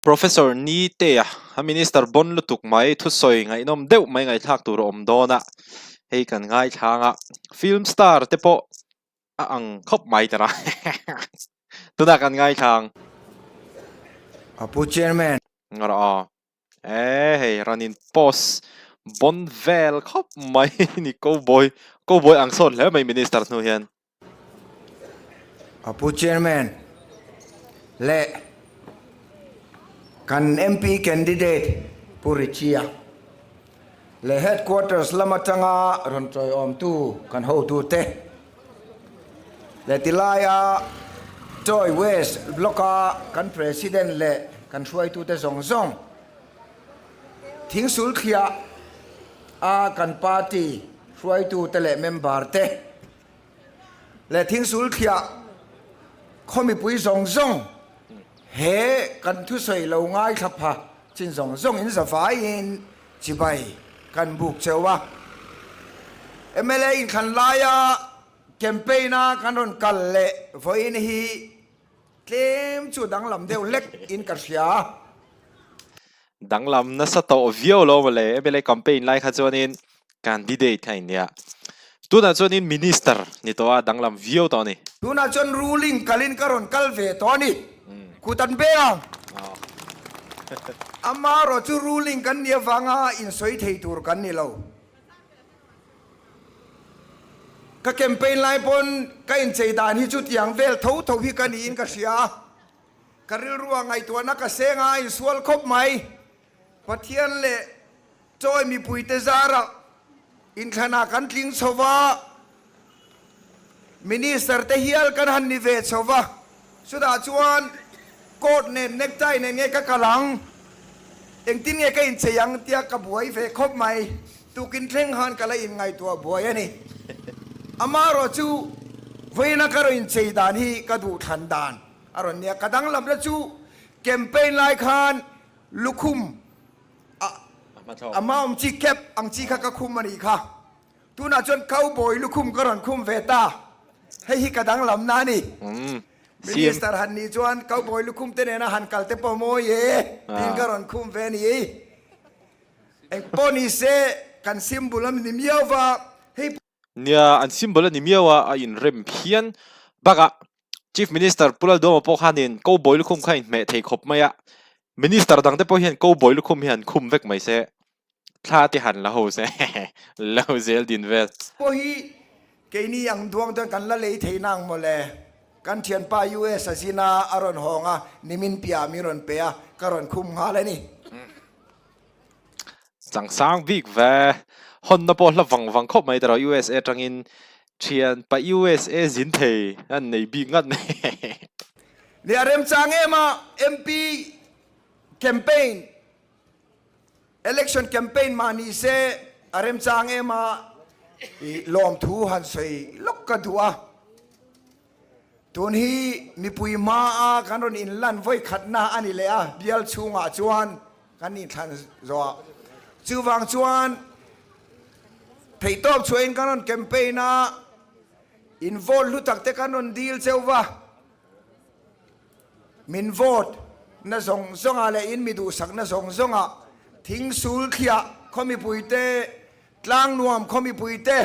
Professor Nitea, a Minister bon lutuk mai thusawi ngaihnawm deuh mai ngaihthlak tur a awm dawn a, hei kan ngaithlang a, film star te pawh a ang khawp mai ta ra tunah kan ngaithlang. A pu Chairman. Rawh aw. E hei rawn in post bon vel khawp mai ni cowboy cowboy ang sawt hle mai Minister hnu hian. A pu Chairman leh kan MP candidate Pu Richie-a leh Headquarters lam atanga rawn tawiawmtu kan hotute leh tilaia Toy West Block-a kan President leh kan hruaitute zawng zawng Thingsul thliah a kan party hruaitute leh member te leh Thingsul thliah khaw mipui zawng zawng he kan thusawi lo ngaithla pha chin zawng zawng in zavaiin chibai kan buk cheu a. Mla inthlan laia campaign a kan rawn kal leh vawiin hi Tlem chu danglam deuh lek in ka hria. Danglam nasa tawh viau lo mawle, mla campaign lai kha chuanin candidate kha in nia. Tunah chuanin minister ni tawh a, danglam viau tawh a ni. Tunah chuan ruling kalin ka rawn kal ve tawh a ni. Kut an beng ang. Amaherawh chu ruling kan nih avanga insawi thei tur kan ni lo. Ka campaign lai pawn ka inchei dan hi chutiang vel tho tho hi ka niin ka hria a, ka rilrua ngaihtuahna ka seng a, a insual khawp mai. Pathian leh chawi mipuite zarah inthlanah kan tling chho va, Minister te hial kan han ni ve chho va, chutah chuan coat nen necktie nen nge ka kal ang, engtin nge ka inchei ang tia ka buai ve khawp mai. Tukin thleng khan ka la inngaihtuah buai a ni. Amaherawh chu vawiina ka rawn inchei dan hi ka duhthlan dan a rawn nia. Ka danglamna chu campaign lai khan lukhum a a hma awm chi cap ang chi kha ka khum a nih kha. Tunah chuan cowboy lukhum ka rawn khum ve ta. Hei hi ka danglamna a ni. Minister han nih chuan cowboy lukhum te nena han kal te pawh mawi e tiin ka rawn khum ve a ni. Eng pawh ni se kan symbol a ni miau va, hei. Nia, an symbol a ni miau a, a inrem phian. Bakah Chief Minister Pu Lalduama pawh khanin Cowboy lukhum kha a inhmeh thei khawp mai a, Minister dangte pawh hian Cowboy lukhum hi han khum vek mai se, thla te han la ho se, lo zel din vel. Pawh hi keini ang duang chuan kan la lei thei nang mawle. Kan thianpa US a zin a, a rawn hawng a, nimin piah min rawn pe a, ka rawn khum nghal a ni. Changsang bik ve. Hawnna pawh hla vang vang khawp mai tawh USA atangin thian pa USA zin thei an nei bik ngat mai. Ni a remchang em a MP campaign election campaign mah ni se a remchang em a i lawmthu han sawi lawk ka duh a. Tun hi mipui hmaa kan rawn inlan vawi khatna a ni leh a, bial chhungah chuan kan inthlan zawh a. Chuvang chuan theihtawp chhuahin kan rawn campaign a, in vote hlu tak te kan rawn dil cheu va, min vote na zawng zawngah leh in mi duhsakna zawng zawngah thingsul thliah khaw mipuite Tlangnuam khaw mipuite,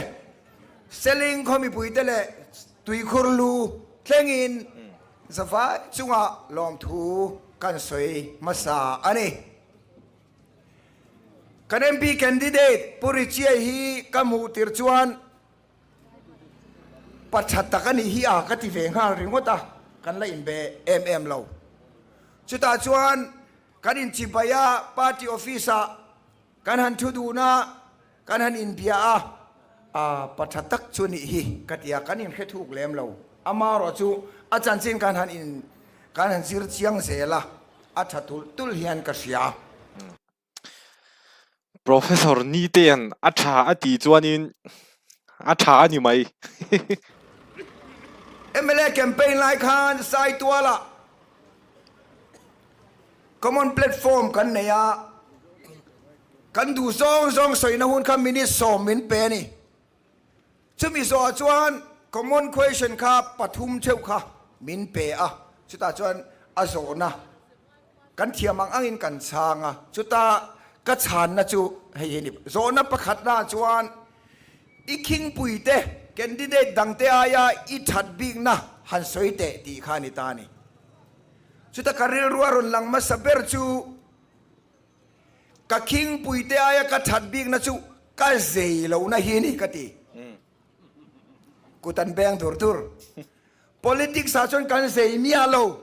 Seling khaw mipuite leh Tuikhur lu thlengin zavai chungah lawmthu kan sawi hmasa a ni. Kan MP candidate Pu Richie hi ka hmuh tir chuan pa tha tak a nih hi a ka ti ve nghal ringawt a, kan la inbe em em lo. Chutah chuan kan inchibai a, party office ah Kan han thu dun a, kan han inbia a, a pa tha tak chu nih hi ka ti a, kan inhre thuk lem lo. Amaherawh chu a chanchin kan han in kan han zir chiang zel a, a tha tulh tulh hian ka hria. Professor Nitean a tha a tih chuanin a tha a ni mai. Mla campaign lai khan Saitualah Common platform kan nei a, kan duh zawng zawng sawina hun kha minute 10 min pe a ni. Chumi zawhah chuan common question kha pathum theuh kha min pe a, chutah chuan a zawhna Kan thiam ang angin kan chhang a, chuta ka chhanna chu hei hi a ni. Zawhna pakhatnaah chuan i khingpuite, candidate dangte aia i that bikna han sawi teh tih kha a ni ta a ni. Chuta ka rilru a rawn lang hmasa ber chu ka khingpuite aia ka that bikna chu ka zei lohna hi a ni ka ti. Kut an beng dur dur. Politics ah chuan kan zei miah lo.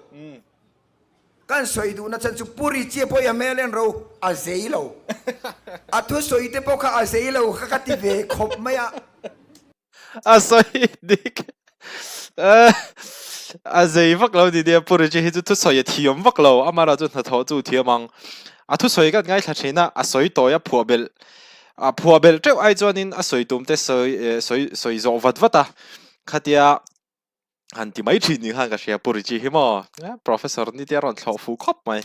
Kan sawi duhna chan chu Pu Richie pawh i a hmel en ro a zei lo. A thusawi te pawh kha a zei lo kha ka ti ve khawp mai a. A sawi dik. A zei vak lo ni nia Pu Richie hi chu thusawi a thiam vak lo. Amah chu hnathawh chu thiam ang. A thusawi kan ngaithla thin a, a sawi tawi a phuah belh a phuah belh teuh ai chuanin a sawi tum te sawi sawi sawi zawh vat vat a. Khatia Han ti mai thin ni khan ka hria Pu Richie hi maw? Professor ni te a rawn thlawh fuh khawp mai.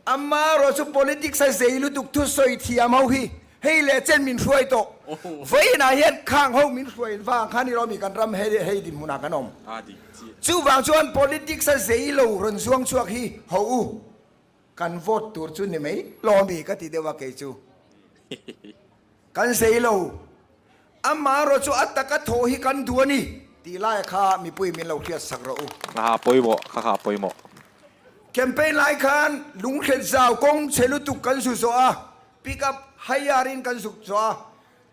Amaherawh chu politics a zei lutuk thusawi thiam ho hi hei leh chen min hruai tawh. Vawiinah hian khang ho min hruai vang khan i rawmi kan ram hei hei dinhmunah kan awm. Chuvang chuan politics a zei lo rawn zuang chhuak hi ho u kan vote tur chu ni mai lawmi ka ti deuh a kei chu. Kan zei lo. Amaherawh chu a taka thawh hi kan duh a ni tih laia kha mipui min lo hriat sak rawh u. Kha pawimawh, kha kha pawimawh. Campaign lai khan lunghret zau kawng chhe lutuk kan zu zawh a, pick up hire in kan zuk zawh a,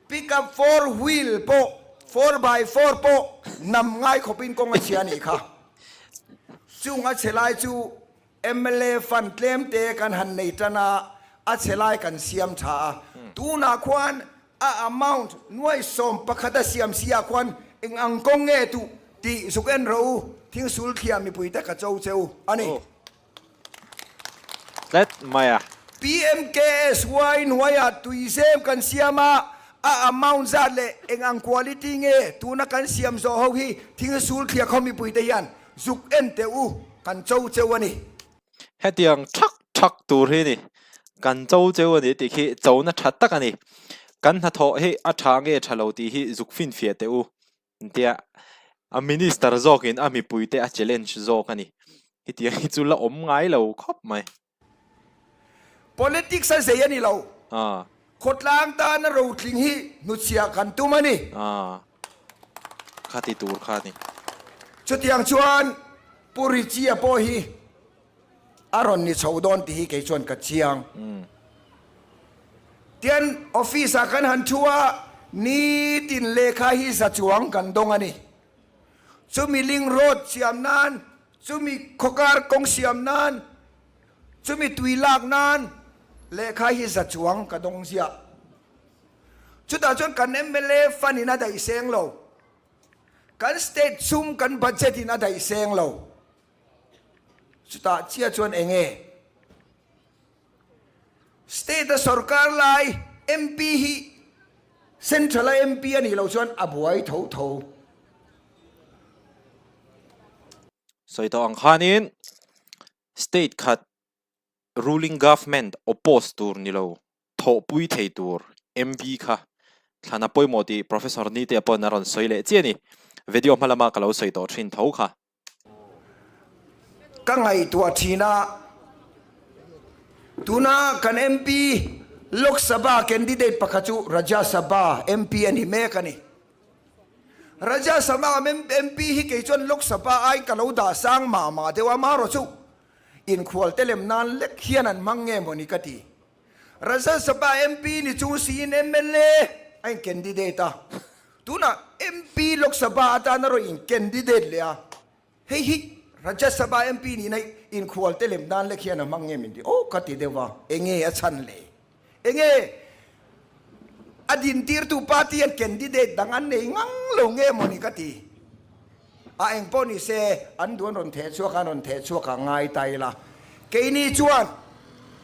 pick up four wheel pawh four by four pawh nam ngai khawpin kawng a chhia a nih kha. Chung a chhe lai chu Mla fund tlem te kan han nei tan a, a chhe lai kan siam tha a. Tunah khuan a amount nuai 11 a siam si ah khuan eng ang kawng nge tuh tih zuk en rawh u, thingsul thliah mipui te ka cho che u a ni. Tlet mai a. PMKSY hnuaiah tuizem kan siam a, a amount zat leh eng ang quality nge tuna kan siam zawh ho hi thingsul thliah khaw mipui te hian Zuk en teh u, kan cho cheu a ni. Hetiang thak thak tur hi ni, kan cho cheu a ni tih khi chona tha tak a ni. Kan hnathawh hi a tha nge tha lo tih hi zuk finfiah teh u tia a minister zawkin a mipuite a challenge zawk a ni. Hetiang hi chu la awm ngai lo khawp mai. Politics a zei a ni lo. Khawtlang tana rotling hi hnuchhiah kan tum a ni. Kha ti tur kha a ni. Chutiang chuan Pu Richie-a pawh hi a rawn ni chho dawn tih hi kei chuan ka chiang. Tian office-ah kan han thu a, nitin lehkha hi za chuang kan dawng a ni. Chumi link road siam nan, chumi khawkar kawng siam nan, chumi tui lak nan lehkha hi za chuang ka dawng ziah. Chutah chuan kan mla fund in a daih seng lo, kan state sum kan budget in a daih seng lo. Chutah chiah chuan eng nge? State a sorkar lai MP hi Central a MP a nih loh chuan a buai tho tho. Sawi tawh ang khanin state khat ruling government oppose tur ni lo thawhpui thei tur MP kha thlan a pawimawh tih Professor Nite-a pawhin a rawn sawi leh chiah a ni. Video hma lama ka lo sawi tawh thin tho kha. Ka ngaihtuah thin a, tuna kan MP Lok Sabha candidate pakhat chu Rajya Sabha MP a ni mek a ni. Rajya Sabha MP hi kei chuan Lok Sabha aiin ka lo dah sang mah mah deuh a, amaherawh chu inkhualte lem nan lek hian an hmang nge mawni ka ti. Rajya Sabha MP ni chung siin mla a in candidate a, tunah MP Lok Sabha atan a rawn in candidate leh a, hei hi Rajya Sabha MP nihna inkhual te lem nan lek hian a hmang nge min ti aw ka ti deuh a, enge a chhan le? Enge a dintirtu party hian candidate dang an nei ngang lo nge mawni ka ti? A eng pawh ni se, an duan rawn theh chhuak a, an rawn theh chhuak a ngai ta ila. Keini chuan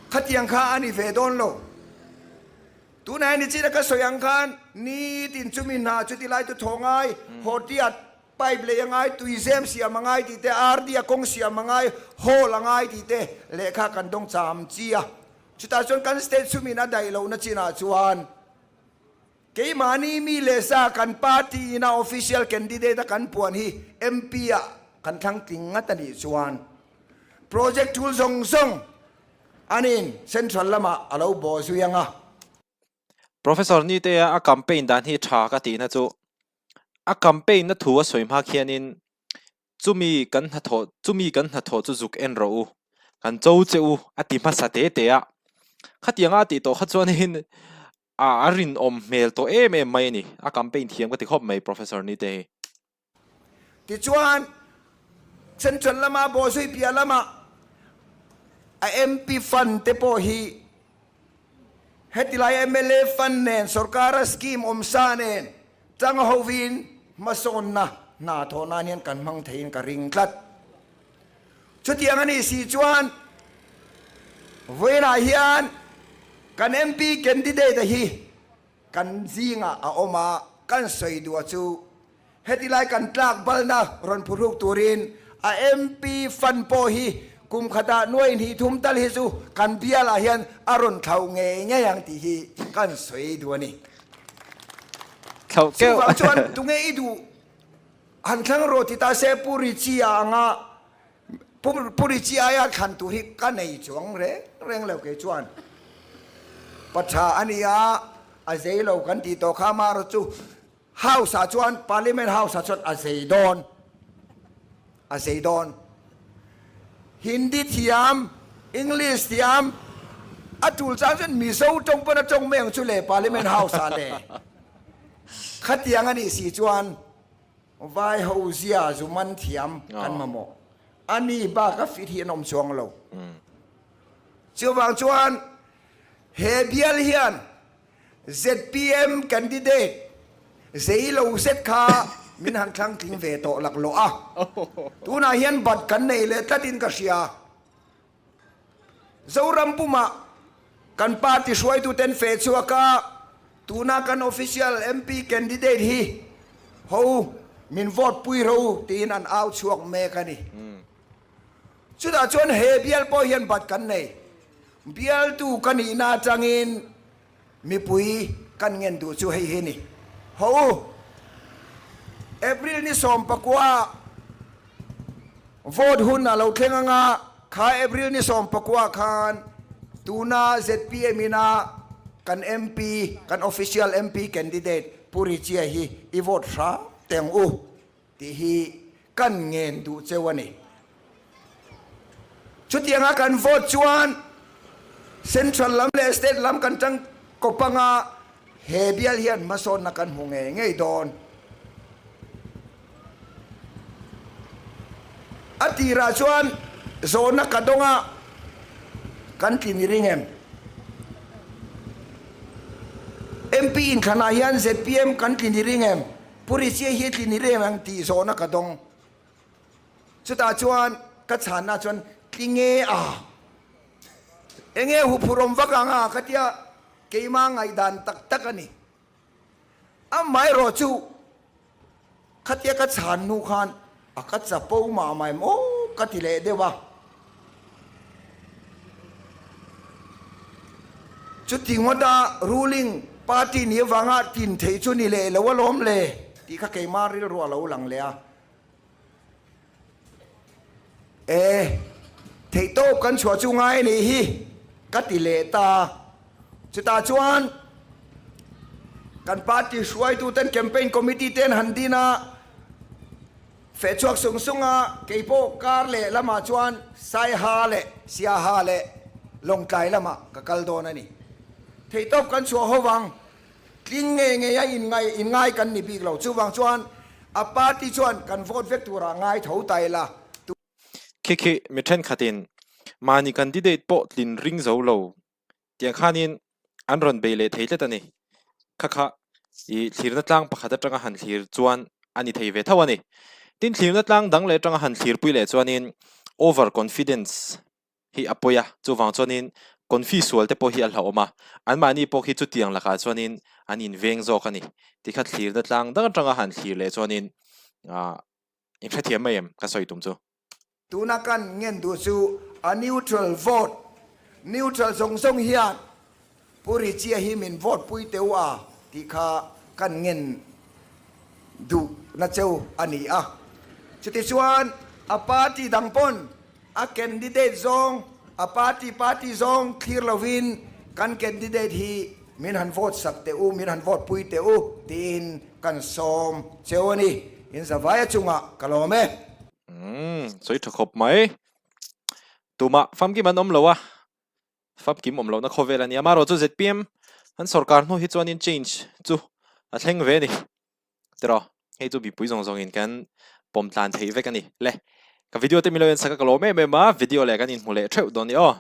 khatiang kha a ni ve dawn lo. Tunah hian nichina ka sawi ang khan nitin chumi hna chuti lai chu thaw ngai, hawtiat pipe lei a ngai, tuizem siam a ngai tih te, RD a kawng siam a ngai, hall a ngai tih te lehkha kan dawng cham chi a. Chutah chuan kan state chhumin a daih lohna chinah chuan Keimahni mi leh sa kan party ina official candidate a kan puan hi MP ah kan thlang tling ngat a nih chuan. Project thul zawng zawng anin Central lamah a lo bawh zui ang a. Professor Nite-a a campaign dan hi tha ka tihna chu a campaign na thu a sawi hma khianin chumi kan hnathawh chumi kan hnathawh chu zuk en rawh u, kan cho che u a ti hmasa te te a. Khatianga a tih tawh kha chuanin a a rinawm hmel tawh em em mai a ni. A campaign thiam ka ti khawp mai Professor Nite hi. Tichuan, Central lama Bawhzui piah lama a MP fund te pawh hi hetilai mla fund nen sorkara scheme awm sa nen chang hovin hmasawnna hna thawh nan hian kan hmang theiin ka ring tlat. Chutiang a nih si chuan vawiinah hian kan MP candidate a hi Kan zingah a awm a, kan sawi duh a chu heti lai kan tlak balna rawn phuhruk turin a MP fund pawh hi kum khatah nuai hnih thum tal hi chu kan bialah hian a rawn thlauh ngei ngei ang tih hi kan sawi duh a ni. Thlauh keuh. Chuvang chuan tunge i duh han thlang rawh ti ta se Pu Richie-a anga Pu Richie aia thlan tur hi ka nei chuang reng reng lo kei chuan pa tha a ni a, a zei lo kan tih tawh kha amaherawh chu House ah chuan Parliament House ah chuan a zei dawn, a zei dawn. Hindi thiam, English thiam, a tul chang chuan Mizo tawng pawn a tawng mai ang chu le Parliament House ah le. Khatiang a nih si chuan Vai ho zia zu man thiam kan mamawh. A ni bak a fit hi an awm chuang lo. Chuvang chuan he bial hian zpm candidate zei lo zet kha min han thlang tling ve tawh laklawh a. Tunah hian bat kan nei leh tlatin ka hria. Zoram pumah kan party hruaituten feh chhuak a, tuna kan official MP candidate hi ho min vote pui ro tiin an au chhuak mek a ni. Chutah chuan he bial pawh hian bat kan nei. Bialtu ka nihna atangin Mipui kan ngen duh chu hei hi ni. Haw u, April ni 14 vote hun a lo thleng anga kha April ni 14 khan tuna zpm ina kan MP, kan official MP candidate Pu Richie hi i vote hram teh ang u. Tih hi kan ngen duh cheu a ni. Chutianga kan vote chuan Central lam leh State lam kan tang kawp anga he bial hian hmasawnna kan hmu ngei ngei dawn. A tirah chuan zawhna ka dawng a, kan tlin i ring em? MP inthlanah hian zpm kan tlin i ring em? Pu Richie hi tlin i reng ang tih zawhna ka dawng. Chutah chuan ka chhanna chuan tli nge a? Enge huphurhawm vak ang a? Ka tia keimah ngaihdan tak tak a ni. Amaherawh chu khatia ka chhan hnu khan a ka chapo mah mai maw ka ti leh deuh a. Chuti ngawta ruling party nih avanga tin theih chu ni leh lo alawm le tih kha keimah rilru a lo lang leh a. E, theihtawp kan chhuah chu ngai anih hi ka ti leh ta. Chutah chuan kan party hruaituten campaign committee te an han din a. Feh chhuak sung sung a, kei pawh kar leh lamah chuan Saiha leh Siaha leh Lawngtlai lamah ka kal dawn a ni. Theihtawp kan chhuah ho vang, tling ngei ngei a inngai inngai kan ni bik lo. Chuvang chuan a party chuan kan vote vek turah ngai tho ta ila. Khi khi mi thenkhatin mahni candidate pawh tlin ring zo lo Tiang khanin an rawn bei leh thei tlat a ni. Kha kha i thlirna tlang pakhat atanga han thlir chuan a ni thei ve tho a ni. Tin, thlirna tlang dang leh atanga han thlirpui leh chuanin over confidence hi a pawi a, chuvang chuanin confi sual te pawh hi a hlauhawm a, anmahni pawh khi chutiang lakah chuanin an inveng zawk a ni. Tikha thlirna tlang dang atanga han thlir leh chuanin ah inhrethiam mai em ka sawi tum chu. Tuna kan ngen duh chu a neutral vote, neutral zawng zawng hian Pu Richie hi min vote pui teu a tih kha kan ngen duh na cheu a ni a. Chutichuan a party dang pawn. A candidate zawng, a party party zawng thlir lovin kan candidate hi min han vote sak teh u, min han vote pui teh u tiin kan sawm cheu a ni. In zavaia chungah ka lawm e. Umm, sawi tha khawp mai. Tumah famkim an awm lo a, famkim awm lohna khawvel a ni. Amaherawhchu zpm an sorkar hnu hi chuanin change chu a thleng ve a ni. Tiraw, hei chu mipui zawng zawngin kan pawm tlan theih vek a ni. Le, ka video te min lo en sak a ka lawm em em a, video leh kan inhmu leh theuh dawn ni aw.